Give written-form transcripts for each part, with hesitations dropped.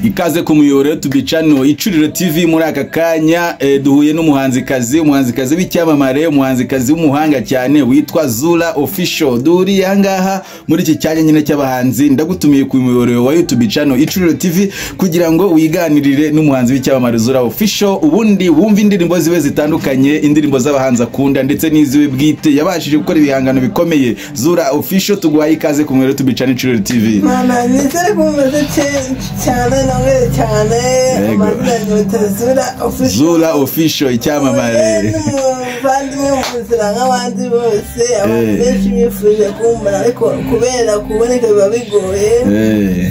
Ikaze ku muyoboro YouTube channel Icuriro TV. Muri aka kanya duhuye n'umuhanzikazi, umuhanzikazi w'icyamamare, umuhanzikazi w'umuhanga cyane witwa Zula Official. Duhuriye aha ngaha muri iki cyanya nyine cy'abahanzi. Ndagutumiye ku muyoboro wa YouTube channel Icuriro TV kugira ngo wiganirire n'umuhanzi w'icyamamare Zula Official, ubundi wumve indirimbo ziwe zitandukanye, indirimbo z'abahanzi akunda ndetse n'iziwe bwite. Yabashije gukora ibihangano bikomeye. Zula Official, tuguhaye ikaze ku muyoboro YouTube channel Icuriro TV. Mana, nizere ko mumeze cyane nongere cyane. Yego. Amazina nyita Zula Official. Zula Official, icyamamare. N'umuvandimwe mu nzira nk'abandi bose. Abantu benshi bifuje kumbona, ariko kubera kuboneka biba bigoye.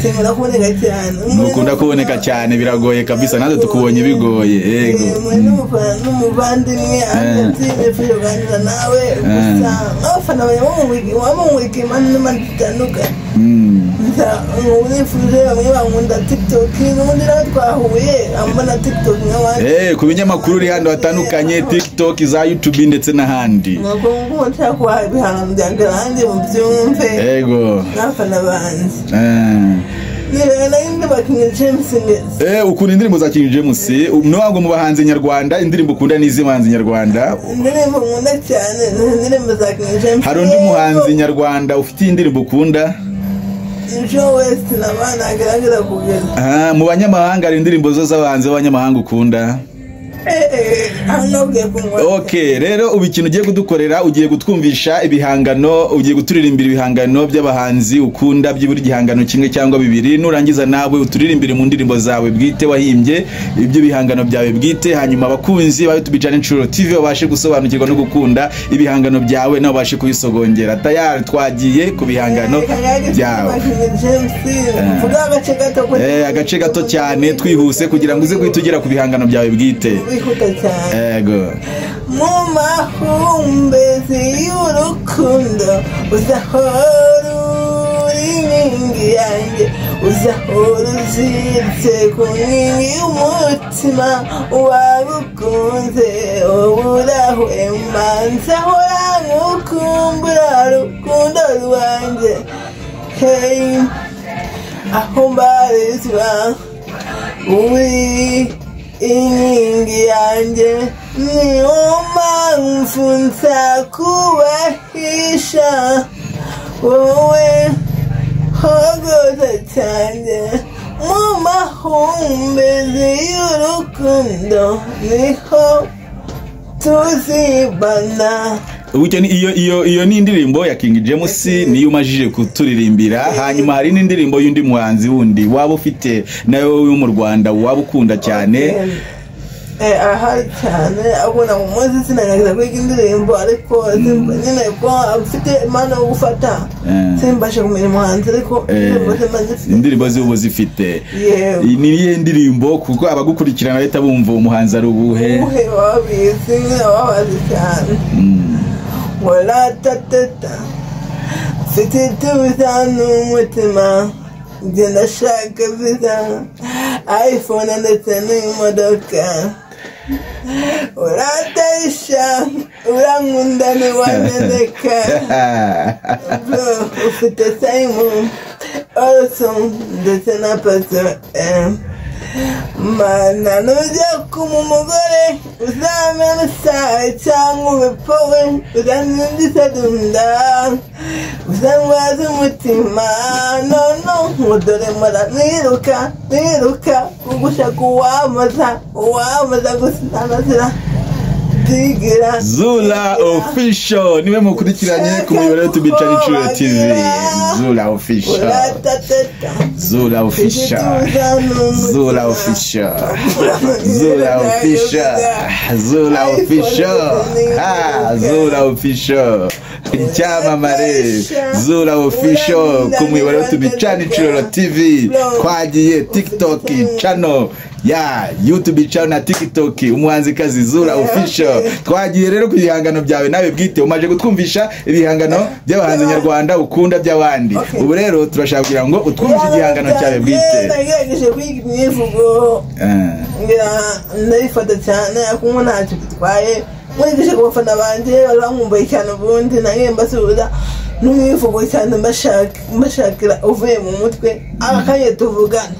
Sinkunda kuboneka cyane. Ntukunda kuboneka cyane, biragoye kabisa, natwe tukubonye bigoye, yego. N'umuvandimwe ati nifuje kuganira nawe gusa nk'abafana bamumurika impande n'impande zitandukanye. Nifuje bamwe bankunda TikTok, n'ubundi nawe twahuye ambona TikTok nk'abandi. Ku binyamakuru uri hano hatandukanye, TikTok, za YouTube ndetse n'ahandi. Nuko ngubu nshaka kubaha ibihangano byanjye nanjye mubyumve n'abafana banjye. Nireba nari ba King James ngeze. Ukunda indirimbo za King James? Ntabwo mu bahanzi nyarwanda indirimbo ukunda ni izihe bahanzi nyarwanda? Indirimbo nkunda cyane ni indirimbo za King James. Hari undi muhanzi nyarwanda ufite indirimbo ukunda? Joe West n'abana agerageza kugeza. Ah, mu banyamahanga hari indirimbo zo z'abahanzi b'abanyamahanga ukunda? Hano ugiye kunywa. Okay, rero ubu ikintu ugiye kudukorera, ugiye kutwumvisha ibihangano, ugiye kuturirimbira ibihangano by'abahanzi ukunda, byibura igihangano kimwe cyangwa bibiri. Nurangiza nawe uturirimbire mu ndirimbo zawe bwite wahimbye, ibyo bihangano byawe bwite, hanyuma abakunzi ba YouTube channel Icuriro TV babashe gusobanukirwa no gukunda ibihangano byawe, nabo babashe kubisogongera. Tayari, twagiye ku bihangano byawe. King James, mvuga agace gato Agace gato cyane, twihuse kugira ngo uze guhita ugera ku bihangano byawe bwite. Wihuta cyane. Ego. Mu mahumbezi y'urukundo uzahora uri inkingi yanjye, uzahora uziritse ku nkingi y'umutima wagukunze urahwema. Nzahora nkukumbura, rukundo rwanjye. Hey, aho mbarizwa uri inkingi yanjye, niyo mpamvu nzakubahisha wowe hogoza cyane. Mu mahumbezi y'urukundo niho tuzibana. Ubu ni iyo ni indirimbo ya King James niyo umajije kuturirimbira. Hanyuma hari n'indirimbo y'undi muhanzi wundi waba ufite nawe wo mu Rwanda waba ukunda cyane? Ahari cyane, abona mu munsi sinageza kwiga indirimbo, ariko nyine ko mfite impano yo gufata, simbashe kumenya umuhanzi, ariko indirimbo ze mba zifite. Indirimbo z'ubu zifite. Yewe. Iyi ni iyihe ndirimbo? Kuko abagukurikirana bahita bumva umuhanzi ari ubuhe. Ubuhe babizi nyine, babazi cyane. Waratatata, mfite ituza n'umutima, njye ndashaka visa, iPhone ndetse n'imodoka. Uratayisha, urankunda ntiwameneka. Bro, ufite Simon also ndetse na Pastor M. Mana, nujya kuma umugore uzamena isaha cyangwa ubipowe, uzanindisa dunda, uzangwaza umutima. Nono ngo dore mpora niruka niruka kugushaka, uwamaza uwamaza gusa nazira byigira. Zula Official niwe mukurikiranye ku muyoboro wa YouTube channel Icuriro TV. Zula Official. Uratatata. Zula Official. Zula Official. Zula Official. Zula Official. Ah, Zula Official. Icyamamare Zula Official ku muyoboro wa YouTube channel Icuriro TV. Twagiye TikTok channel ya YouTube channel na TikTok, umuhanzikazi Zula Official. Twagiye rero ku bihangano byawe nawe bwite. Umaje kutwumvisha ibihangano by'abahanzi nyarwanda ukunda by'abandi. Ubu rero turashaka kugira ngo utwumvishe igihangano cyawe bwite. Nagerageje kwiga imyivugo, ngira ndabifata cyane kuko ntacyo bitwaye. Nkurikije ku bafana banjye bari bankumbuye cyane, ubundi nange mbasuhuza. N'umwivugo cyane mbashakira uvuye mu mutwe akanya tuvugana.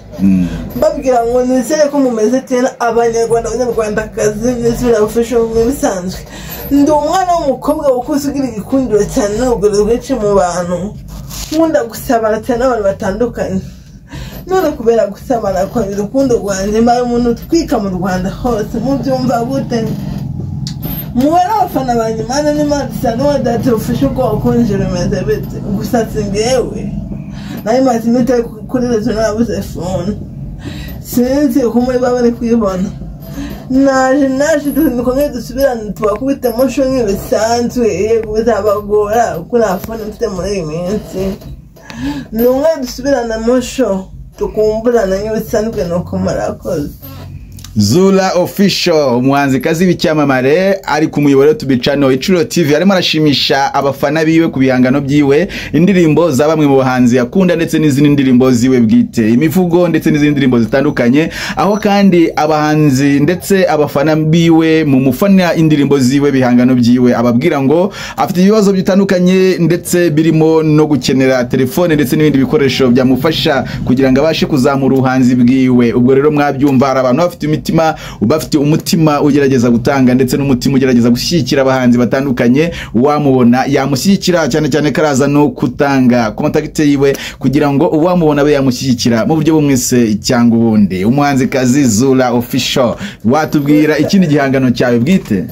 Mbabwira ngo nizere ko mumeze tena abanyarwanda abanyarwandakazi n'izina official nk'ibisanzwe. Ndi umwana w'umukobwa wakuze ugira igikundiro cyane n'urugero rwinshi mu bantu. Nkunda gusabana cyane n'abantu batandukanye. None kubera gusabana kwa urukundo rwanjye mbaye umuntu utwika mu Rwanda hose mubyumva gute? Mubare abafana banjye Imana n'Imana isa n'uwa data official ko wakunje bimeze bite? Gusa si njyewe nari maze iminsi kuri rezo nabuze phone. Sinzi uko muri baba bari kuyibona. Naje dukomeze dusubirane tubakubite musho nk'ibisanzwe yego bizabagora kuko nta phone mfite muri iyi minsi. Numwe dusubirana musho tukumburana nk'ibisanzwe nuko murakoze. Zula Official umuhanzikazi w'icyamamare ari ku muyoboro tubicano Icuro TV arimo arashimisha abafana biwe ku bihangano byiwe, indirimbo za bamwe mu bahanzi yakunda ndetse n'izindi ndirimbo ziwe bwite, imivugo ndetse n'izindi ndirimbo zitandukanye, aho kandi abahanzi ndetse abafana biwe mu mufana indirimbo ziwe bihangano byiwe ababwira ngo afite ibibazo bitandukanye ndetse birimo no gukenera telefone ndetse n'ibindi bikoresho byamufasha kugira ngo abashe kuzamura ubuhanzi bwiwe. Ubwo rero mwabyumva hari abantu bafite bafite umutima ugerageza gutanga ndetse n'umutima ugerageza gushyigikira abahanzi batandukanye, wamubona yamushyigikira cyane cyane karaza no kutanga contact yiwe kugira ngo uwamubona abe yamushyigikira mu buryo bumwe se cyangwa ubundi. Umuhanzikazi Zula Official, watubwira ikindi gihangano cyawe bwite?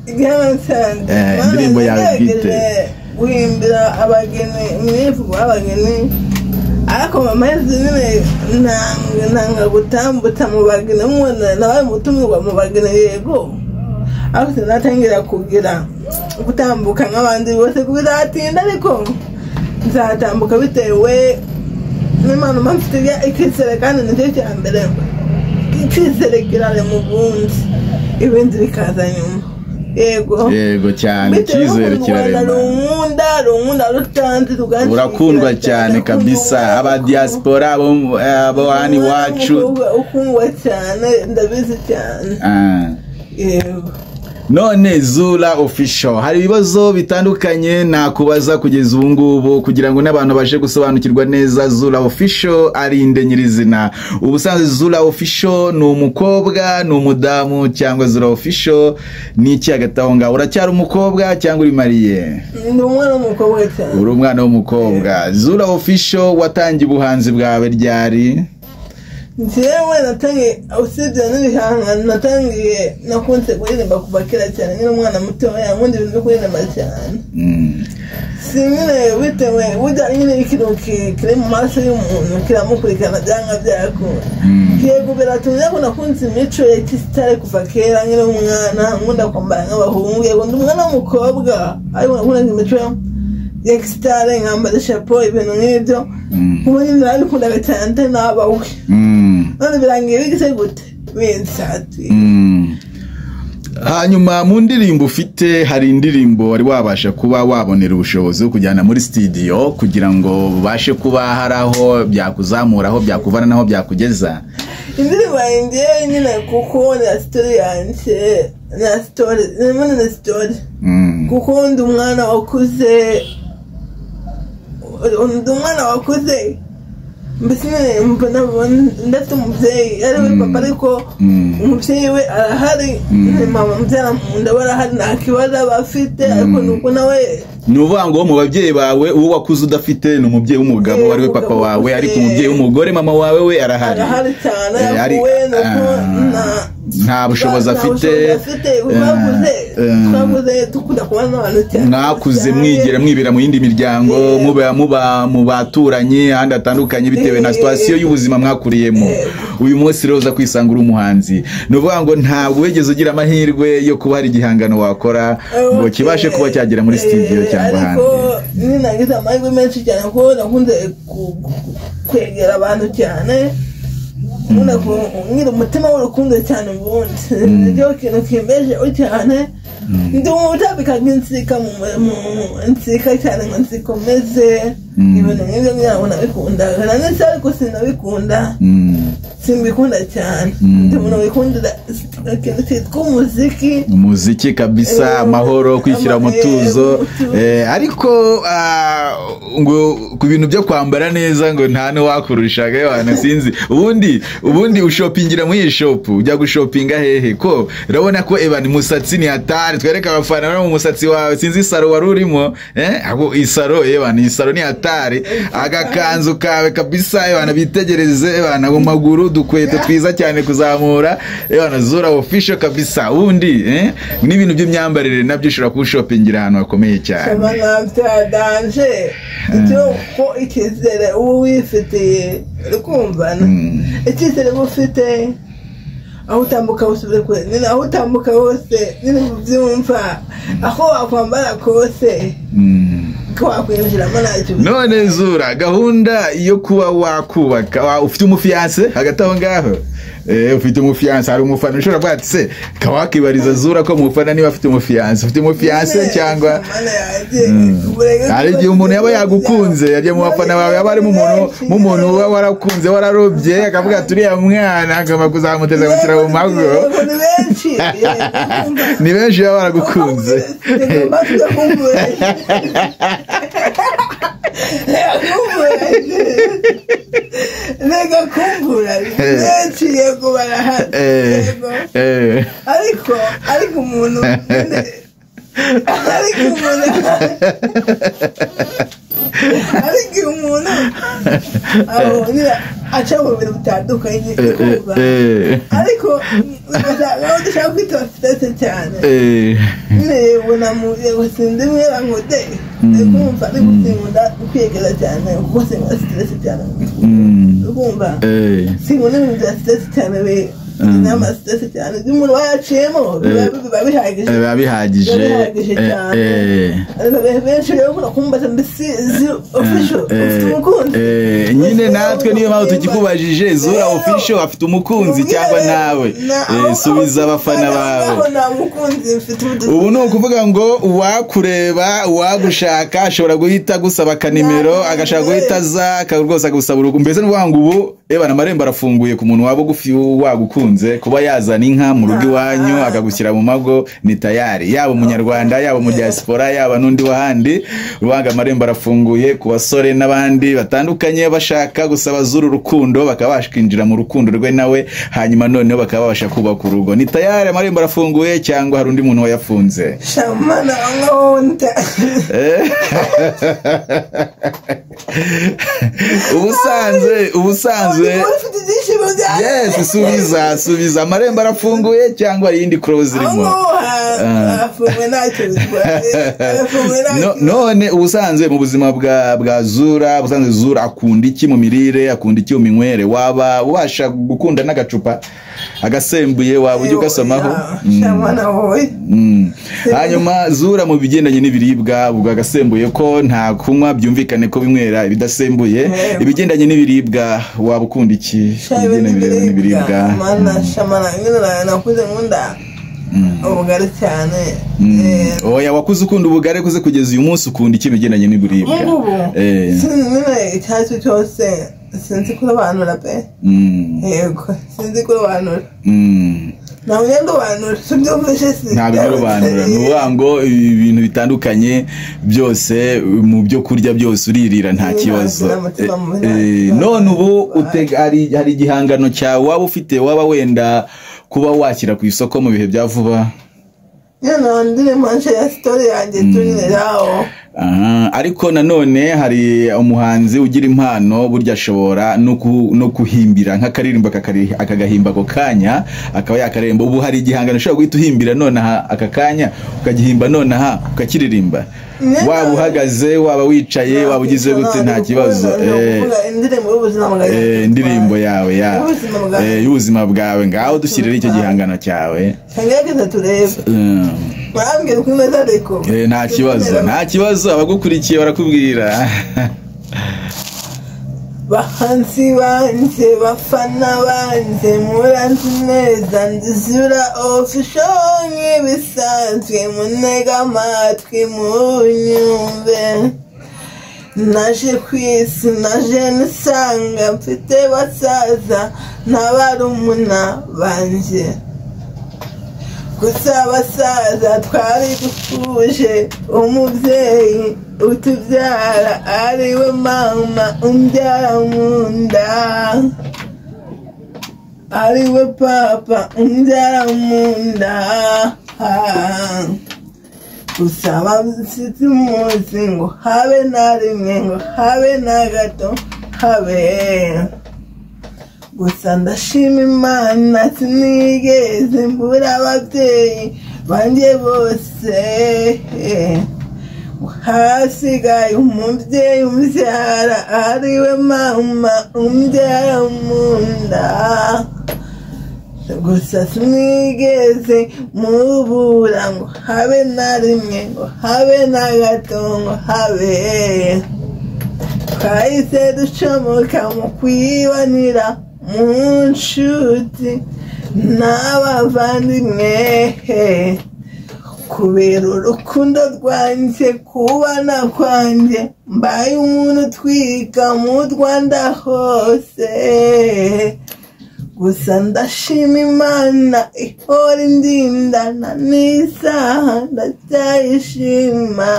Igihangano cyanjye indirimbo yawe bwite guhimbira abageni, imivugo y'abageni, ariko mama nyine nanga gutambutsa mu bageni, nabaye umutumirwa mu bageni yego, ariko sinatangira kugira gutambuka nk'abandi bose bizatinda, ariko nzatambuka bitewe n'impano mfite icyizere, kandi nicyo cya mbere, icyizere kirare mu bundi ibindi bikaza nyuma. Yego yego cyane, icyizere kirarema. Runkunda rutanzi ruganshikira. Urakundwa cyane kabisa, aba diaspora abo hani wacu ukundwa cyane ndabizi cyane. Yego. None Zula Official, hari ibibazo bitandukanye nakubaza kugeza ubu ngubu kugira ngo n'abantu baje gusobanukirwa neza Zula Official ari inde nyirizina. Ubusanzwe Zula Official ni umukobwa, ni umudamu, cyangwa Zula Official ni iki hagati aho ngaho? Uracyari umukobwa cyangwa uri mariye? Ndi umwana w'umukobwa cyane. Uri umwana w'umukobwa. Zula Official, watangiye ubuhanzi bwawe ryari? Njyewe natangiye usibye n'ibihangano natangiye nakunze kuririmba kuva kera cyane nkiri umwana mutoya, nkunda ibintu byo kuririmba cyane. Si nyine bitewe burya nyine ikintu kiri mu maso y'umuntu kiramukurikirana byanga byakunda. Yego biratumye ko nakunze imico ya kisitare kuva kera nkiri umwana, nkunda kwambara nk'abahungu. Yego ndi umwana w'umukobwa ariko nakunda imico ya kisitare, nkambara chapeau ibintu nk'ibyo. Ubu nyine narabikundaga cyane nabawe. None birangiye bigize gute? Binsati. Hanyuma mu ndirimbo ufite, hari indirimbo wari wabasha kuba wabonera ubushobozi bwo kujyana muri studio kugira ngo ubashe kuba hari aho byakuzamura, aho byakuvana naho byakugeza? Indirimbo yanjye nyine kuko na story yanjye na story na story kuko ndi umwana wakuze, mbese nyine mbona ndafite umubyeyi ari we papa, ariko umubyeyi we arahari, mama mubyara mu nda barahari, nta kibazo aba afite, ariko nuko nawe ni uvuga ngo mu babyeyi bawe uwo wakuze udafite ni umubyeyi w'umugabo ari we papa wawe, ariko umubyeyi w'umugore mama wawe we arahari. Arahari cyane, we nuko nta bushobozi afite. Twakuze dukunda kubana n'abantu cyane. Mwakuze mwigera mwibera mu yindi miryango, muba mu baturanyi ahandi hatandukanye bitewe na situation y'ubuzima mwakuriyemo. Uyu munsi rero uza kwisanga uri umuhanzi, ni uvuga ngo ntabwo wigeze ugira amahirwe yo kuba hari igihangano wakora ngo kibashe kuba cyagera muri studio cyangwa ahandi. Ariko nagize amahirwe menshi cyane kuko nakunze kwegera abantu cyane, ngira umutima w'urukundo cyane ubundi nicyo kintu kimbejeho cyane. Ndi umutabika nk'insika nsika cyane ngo nsikomeze ibintu nk'ibyo ngira nabikundaga nanone, ariko sinabikunda, simbikunda cyane. Ndi umuntu wikundira Ikintu cyitwa umuziki. Umuziki kabisa, amahoro, kwishyira umutuzo. Ariko ngo ku bintu byo kwambara neza ngo nta n'uwakurusha abantu, sinzi. Ubundi ushopingira muri iyi shop, ujya gushopinga hehe? Ko urabona ko Evan musatsi ni hatari, twereka abafana bari mu musatsi wawe, sinzi isaro wari urimo, abo isaro Evan, isaro ni hatari, agakanzu kawe kabisa Evan, bitegereze Evan mu maguru, dukweto twiza cyane kuzamura Evan, Zura Official kabisa. Ubundi n'ibintu by'imyambarire nabyo ushobora kushopingira ahantu hakomeye cyane. Danje ko icyizere uba wifitiye, uri kumva icyizere uba ufite, aho utambuka hose uri kure nyine, aho utambuka hose nyine ubyumva, aho wakwambara kose ko wakwinjiramo ntacyo. None Zura, gahunda yo kuba wakubaka, ufite umufiancé hagati aho ngaho? Ufite umufiancé? Hari umufana ushobora kuvuga ati se kawakibariza Zura ko mufana niba afite umufiancé. Ufite umufiancé cyangwa? Hari igihe umuntu yaba yagukunze, yagiye mu bafana bawe yaba arimo umuntu uba warakunze, wararobye, akavuga ati uriya mwana agomba kuzamuteza gushyira mu mago. Ni benshi. Ni benshi baba baragukunze. Reka kumbura benshi, yego barahari, yego. Ariko umuntu aho nyine aca mu bintu bitandukanye, kumva, ariko ugasanga aho dushaka kwitaba stress cyane nyine, yego yego sindi mwera ngo de kumva, ariko sinkunda kwiyegera cyane kuko sinkunda stress cyane, kumva, sinkunda ibintu bya stress cyane, n'ama stress cyane iyo umuntu wayaciyemo biba bihagije. Biba bihagije. Biba bihagije cyane. Benshi rero bakunda kumbaza mbese Official ufite umukunzi? Nyine natwe niyo mpamvu tukikubajije, Zura Official afite umukunzi cyangwa nawe? Subiza abafana bawe. Nta mukunzi mfite ubu. Ubu ni ukuvuga ngo uwakureba, uwagushaka ashobora guhita agusaba akanimero, agashaka guhita aza rwose akagusaba urugo. Mbese ni ukuvuga ngo ubu ebana amarembo arafunguye ku muntu waba ugufi wagukunze, kuba yazana inka mu rugo iwanyu akagushyira mu mago, ni tayari, yaba umunyarwanda, yaba mu diaspora, yaba n'undi wahandi ruhanga. Amarembo arafunguye ku basore n'abandi batandukanye bashaka gusaba Zura urukundo, bakaba bakinjira mu rukundo rwe nawe, hanyuma noneho bakaba babasha kubaka urugo. Ni tayari, amarembo arafunguye cyangwa hari undi muntu wayafunze? Shamana nkunda. Ubusanzwe ufite ibyishimo byawe. Yes, subiza, subiza, amarembo arafunguye cyangwa hari iyindi close aho irimo? Ngaho arafunguye, ntacyo bitwaye, arafunguye ntacyo. None ubusanzwe mu buzima bwa Zura, ubusanzwe Zura akunda iki mu mirire, akunda iki mu minywere? Waba ubasha gukunda n'agacupa agasembuye, waba ujya ugasomaho? Shamana wowe. Hanyuma Zura, mu bigendanye n'ibiribwa, ubwo agasembuye ko nta kunywa, byumvikane ko binywera ibidasembuye. Yego. Ibigendanye n'ibiribwa waba ukunda iki? Ibigendanye n'ibiribwa. Mana shamana nyine nakuze nkunda ubugari cyane. Oya, wakuze ukunda ubugari, kuze kugeza uyu munsi ukunda iki bigendanye n'ibiribwa? Ngubu nyine icyo cyose sinzi kurobanura pe. Yego, sinzi kurobanura. Ntabwo ngenda ndobanura, sibyumvishe si. Ntabwo urobanura, ni ukuvuga ngo ibintu bitandukanye byose mu byo kurya byose uririra nta kibazo. Nta mutima mubi, nta kibazo. None ubu hari igihangano cyawe waba ufite, waba wenda kuba washyira ku isoko mu bihe bya vuba? Nyine ndirimbo nshya ya story yanjye tunyuraho. Aha, ariko nanone hari umuhanzi ugira impano, burya ashobora no kuhimbira nk'akaririmbo, akagahimba ako kanya akaba yakaririmba. Ubu hari igihangano ushobora guhita uhimbira nonaha aka kanya, ukagihimba nonaha ukakiririmba, waba uhagaze, waba wicaye, waba ugize gute, nta kibazo? Kuvuga indirimbo y'ubuzima bwawe. Indirimbo yawe ya Y'ubuzima bwawe. Y'ubuzima bwawe, ngaho dushyirire icyo gihangano cyawe. Ngerageza turebe. Mwambwira uko imeze ariko. Nta kibazo, nta kibazo, abagukurikiye barakubwira. Bahanzi banje, bafana banje, muranzi neza, ndi Zura Official nk'ibisanzwe, munega amatwi munyumve. Naje ku isi, naje nisanga mfite basaza n'abarumuna banje. Gusa abasaza twari dutuje, umubyeyi utubyara ariwe mama umbyara mu nda, ariwe papa umbyara mu nda. Gusa abashyitsi umunsi ngo habe na rimwe, ngo habe na gato, habe. Gusa ndashima Imana sinigeze mbura ababyeyi banjye bose, hasigaye umubyeyi umbyara ariwe mama umbyara mu nda. Gusa sinigeze mubura ngo habe na rimwe, ngo habe na gato, ngo habe. Twahise ducomoka mu kwibanira mu nshuti n'abavandimwe, kubera urukundo rwanjye, kubana kwanjye, mbaye umuntu utwika mu Rwanda hose. Gusa ndashima Imana ihora indindana n'isaha ndacyayishima.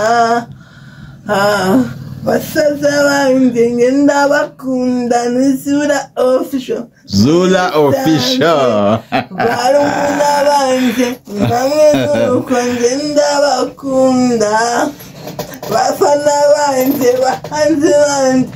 Basaza banjye nge ndabakunda, ni Zula Official. Zula Official. Barumuna banjye namwe nuko nge ndabakunda, bafana banjye, bahanzi banjye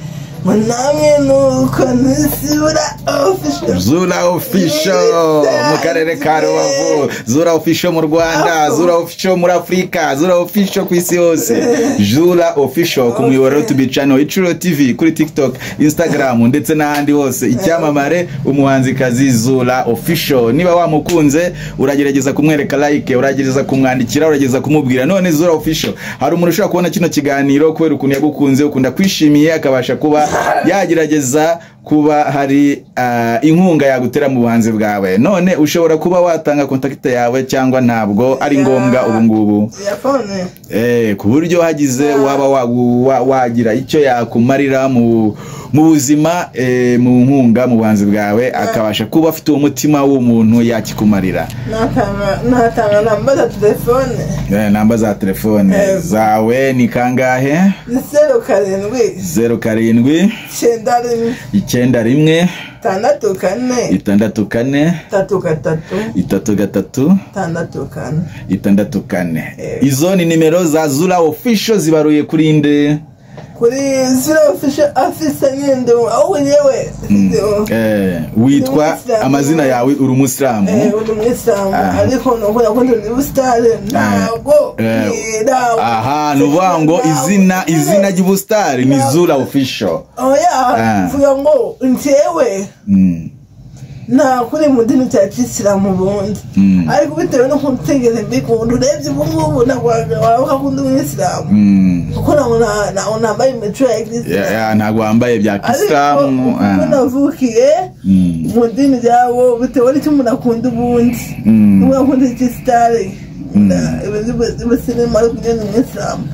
namwe nuko ni Zula Official. Zula Official mu karere ka Rubavu, Zula Official mu Rwanda, Zula Official muri Afurika, Zula Official ku isi yose, Zula Official ku muyoboro YouTube channel, Icuro TV, kuri TikTok, Instagram ndetse n'ahandi hose. Icyamamare umuhanzikazi Zula Official, niba wamukunze uragerageza kumwereka like, uragerageza kumwandikira, uragerageza kumubwira. None Zula Official, hari umuntu ushobora kubona kino kiganiro kubera ukuntu yagukunze, ukunda kwishimiye, akabasha kuba yagerageza kuba hari inkunga yagutera mu buhanzi bwawe. None ushobora kuba watanga contact yawe cyangwa ntabwo ari ngombwa ubu ngubu, ku buryo hagize waba wagira icyo yakumarira mu buzima, mu nkunga mu buhanzi bwawe, akabasha kuba afite umutima w'umuntu yakikumarira. Natanga namba za telefone. Namba za telefone zawe ni kangahe? 07 07 91 64 64 33 33 64 64. Izo ni nimero za Zula Official zibaruye kuri nde? Kuri Zula Official afisa nyende aho nyewe. Witwa amazina yawe uri umusilamu? Uri umusilamu, ariko nuko nakunda ndi ubusitari ntago. Aha, nuvuga ngo izina ry'ubusitari ni Zula Official. Oya, vuga ngo ntewe nta kuri mu dini cya kisilamu bundi, ariko bitewe no kuntegeza mbikunda, urebye ubu ngubu ntabwo waba ukunda umwisilamu, kuko ntabwo nambaye imico ya kisilamu. Ntabwo wambaye bya kisilamu. Ariko kuko navukiye mu dini ryabo, bitewe n'icyo umuntu akunda ubundi, umuntu akunda ikisitari, ubusirimu, ariko ugenda umwisilamu.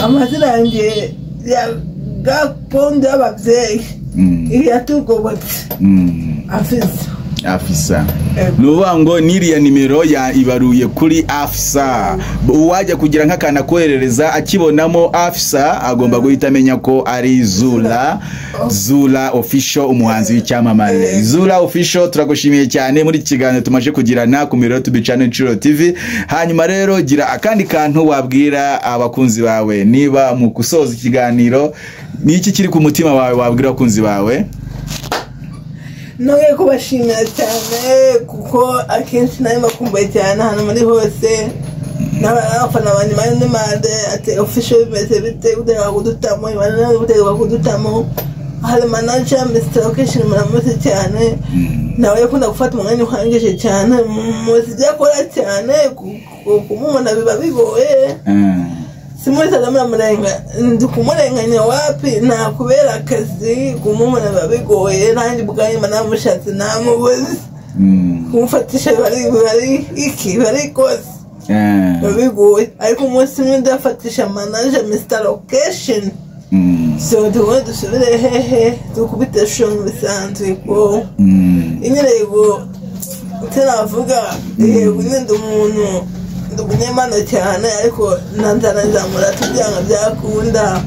Amazina yanjye ya gakondo y'ababyeyi yatugobotse afisa. Afisa. Nuvuga ngo niriya nimero ya ibaruye kuri Afisa. Uwajya kugira nk'akana koherereza akibonamo Afisa agomba guhita amenya ko ari Zula, Zula Official, umuhanzi w'icyamamare. Zula Official, turagushimiye cyane muri kiganiro tumaje kugirana ku miyoboro YouTube channel Icuro TV. Hanyuma rero gira akandi kantu wabwira abakunzi bawe, niba mu gusoza ikiganiro niki kiri ku mutima wawe wabwira abakunzi bawe? Nongeye kubashimira cyane kuko akenshi nari bakumbuye cyane ahantu muri hose, n'abafana banjye mani n'imande ati Official bimeze bite, utegeka kudutamo, utegeka kudutamo. Hari manager Mr. Location muramuzi cyane, nawe yakunda gufata umwanya uhagije cyane, muzi ibyo akora cyane, kumubona biba bigoye. Simuri muramurenga, ndi kumurenganya wapi, nta kubera akazi kumubona biba bigoye, nanjye ubwanjye mba namushatse namubuze, kumufatisha biba iki, biba ari ikosa, biba bigoye. Ariko umunsi umwe ndafatisha manager Mr. Location, so tugomba dusubire hehe dukubite show bisanzwe ko inyerego Icyo navuga, yego nyine ndi umuntu, ndi umunyemana cyane, ariko nanzanazamura tubyanga byakunda.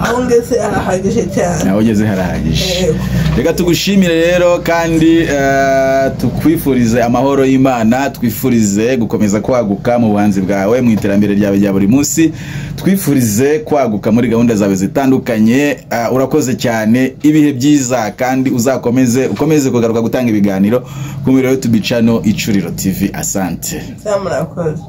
Aho ngeze harahagije cyane. Aho ugeze harahagije. Yego. Reka tugushimire rero kandi tukwifurize amahoro y'Imana, twifurize gukomeza kwaguka mu buhanzi bwawe, mu iterambere ryawe rya buri munsi, twifurize kwaguka muri gahunda zawe zitandukanye. Urakoze cyane, ibihe byiza, kandi uzakomeze ukomeze kugaruka gutanga ibiganiro ku muriro YouTube channel Icuriro TV. Asante. Murakoze.